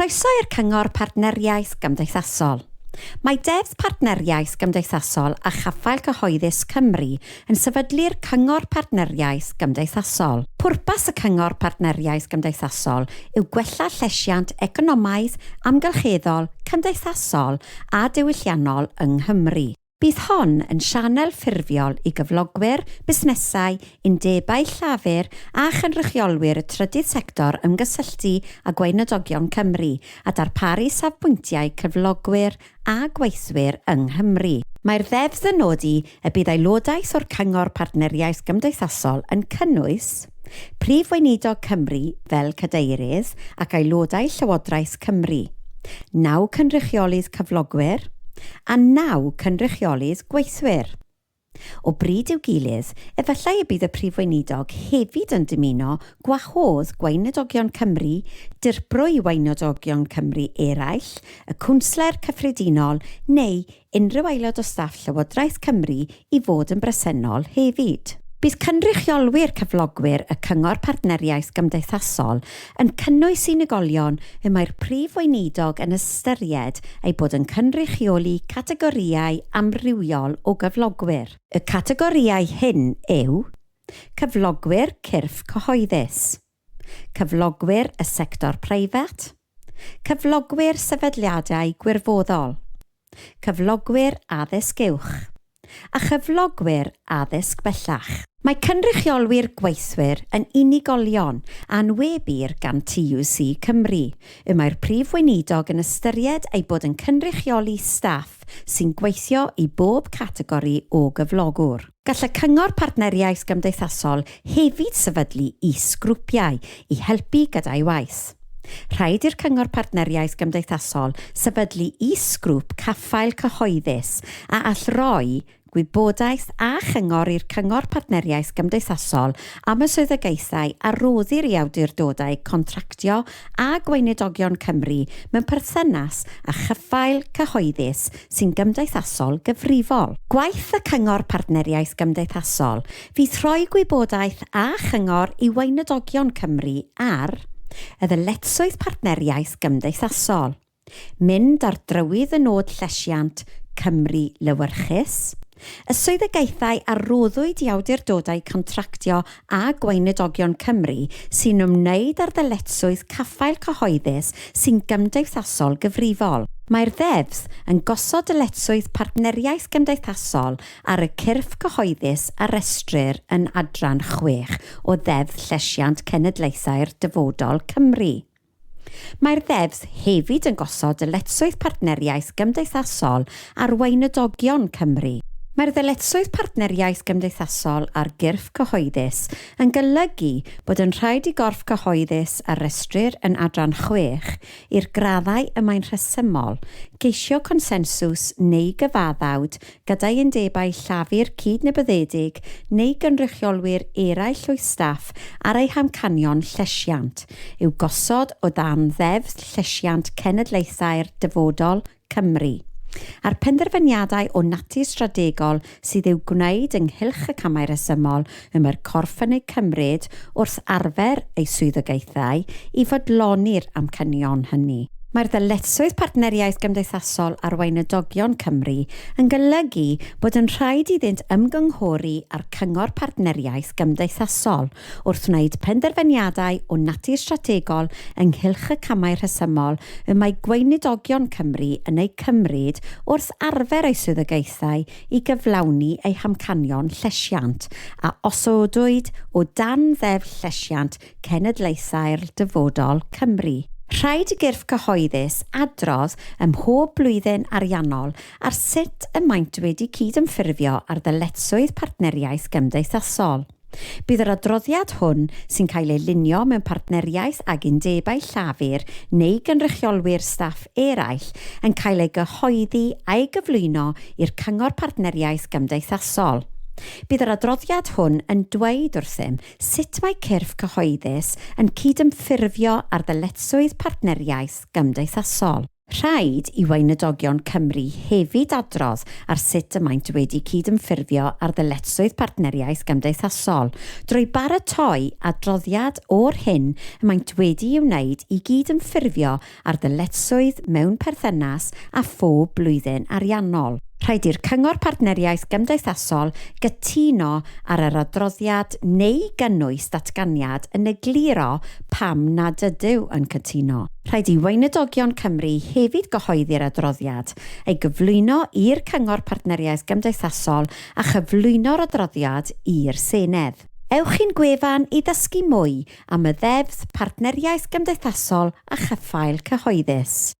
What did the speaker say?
Croeso i'r Cyngor Partneriaeth Gymdeithasol. Mae Deddf Partneriaeth Gymdeithasol a Chaffael Cyhoeddus Cymru yn sefydlu'r Cyngor Partneriaeth Gymdeithasol. Pwrpas y Cyngor Partneriaeth Gymdeithasol yw gwella llesiant economaidd, amgylcheddol, cymdeithasol a diwylliannol yng Nghymru. Bydd hon yn sianel ffurfiol i gyflogwyr, busnesau, undebau llafur a chynrychiolwyr y trydydd sector ymgysylltu â Gweinidogion Cymru a darparu safbwyntiau cyflogwyr a gweithwyr yng Nghymru. Mae'r Ddeddf yn nodi y bydd aelodaeth o'r Cyngor Partneriaeth Gymdeithasol yn cynnwys Prif Weinidog Cymru fel Cadeirydd ac aelodau Llywodraeth Cymru, naw cynrychiolydd cyflogwyr, a naw cynrychiolydd gweithwyr. O bryd i'w gilydd, efallai y bydd y Prif Weinidog hefyd yn dymuno gwahodd Gweinidogion Cymru, Dirprwy Weinidogion Cymru eraill, y Cwnsler Cyffredinol neu unrhyw aelod o staff Llywodraeth Cymru i fod yn bresennol hefyd. Bydd cynrychiolwyr cyflogwyr y Cyngor Partneriaeth Gymdeithasol yn cynnwys unigolion y mae'r Prif Weinidog yn ystyried eu bod yn cynrychioli categorïau amrywiol o gyflogwyr. Y categorïau hyn yw, cyflogwyr cyrff cyhoeddus, cyflogwyr y sector preifat, cyflogwyr sefydliadau gwirfoddol, cyflogwyr addysg uwch, a chyflogwyr addysg bellach. Mae cynrychiolwyr gweithwyr yn unigolion a enwebir gan TUC Cymru, y mae'r Prif Weinidog yn ystyried eu bod yn cynrychioli staff sy'n gweithio i bob categori o gyflogwr. Gall y Cyngor Partneriaeth Gymdeithasol hefyd sefydlu is-grwpiau i helpu gyda'i waith. Rhaid i'r Cyngor Partneriaeth Gymdeithasol sefydlu is-grŵp caffael cyhoeddus a all roi gwybodaeth a chyngor i'r Cyngor Partneriaeth Gymdeithasol am y swyddogaethau a roddir i awdurdodau contractio a Gweinidogion Cymru mewn perthynas â chaffael cyhoeddus sy'n gymdeithasol gyfrifol. Gwaith y Cyngor Partneriaeth Gymdeithasol fydd rhoi gwybodaeth a chyngor i Weinidogion Cymru ar y ddyletswydd partneriaeth gymdeithasol, mynd ar drywydd y nod llesiant Cymru lewyrchus, y swyddogaethau a roddwyd i awdurdodau contractio a Gweinidogion Cymru sy'n ymwneud â'r ddyletswydd caffael cyhoeddus sy'n gymdeithasol gyfrifol. Mae'r Ddeddf yn gosod dyletswydd partneriaeth gymdeithasol ar y cyrff cyhoeddus a restrir yn Adran 6 o Ddeddf Llesiant Cenedlaethau'r Dyfodol, Cymru. Mae'r Ddeddf hefyd yn gosod dyletswydd partneriaeth gymdeithasol ar Weinidogion Cymru. Mae'r ddyletswydd partneriaeth gymdeithasol ar gyrff cyhoeddus yn golygu bod yn rhaid i gorff cyhoeddus a restrir yn Adran 6 i'r graddau y mae'n rhesymol, geisio consensws neu gyfaddawd gyda'i undebau llafur cydnabyddedig neu gynrychiolwyr eraill o'i staff ar eu hamcanion llesiant, i'w gosod o dan Ddeddf Llesiant Cenedlaethau'r Dyfodol, Cymru, a'r penderfyniadau o natur strategol sydd i'w gwneud ynghylch y camau rhesymol y mae'r corff yn eu cymryd wrth arfer ei swyddogaethau i fodloni'r amcanion hynny. Mae'r ddyletswydd partneriaeth gymdeithasol ar Weinidogion Cymru yn golygu bod yn rhaid iddynt ymgynghori â'r Cyngor Partneriaeth Gymdeithasol wrth wneud penderfyniadau o natur strategol ynghylch y camau rhesymol y mae Gweinidogion Cymru yn eu cymryd wrth arfer eu swyddogaethau i gyflawni eu hamcanion llesiant a osodwyd o dan Ddeddf Llesiant Cenedlaethau'r Dyfodol, Cymru. Rhaid i gyrff cyhoeddus adrodd ym mhob blwyddyn ariannol ar sut y maent wedi cydymffurfio â'r ddyletswydd partneriaeth gymdeithasol. Bydd yr adroddiad hwn, sy'n cael ei lunio mewn partneriaeth ag undebau llafur neu gynrychiolwyr staff eraill, yn cael ei gyhoeddi a'i gyflwyno i'r Cyngor Partneriaeth Gymdeithasol. Bydd yr adroddiad hwn yn dweud wrthym sut mae cyrff cyhoeddus yn cydymffurfio â'r ddyletswydd partneriaeth gymdeithasol. Rhaid i Weinidogion Cymru hefyd adrodd ar sut y maent wedi cydymffurfio ar ddyletswydd partneriaeth gymdeithasol drwy baratoi adroddiad o'r hyn y maent wedi ei wneud i gydymffurfio ar ddyletswydd mewn perthynas â phob blwyddyn ariannol. Rhaid i'r Cyngor Partneriaeth Gymdeithasol gytuno ar yr adroddiad neu gynnwys datganiad yn egluro pam nad ydyw yn cytuno. Rhaid i Weinidogion Cymru hefyd gyhoeddi'r adroddiad, ei gyflwyno i'r Cyngor Partneriaeth Gymdeithasol a chyflwyno'r adroddiad i'r Senedd. Ewch i'n gwefan i ddysgu mwy am y Ddeddf Partneriaeth Gymdeithasol a Chaffael Cyhoeddus.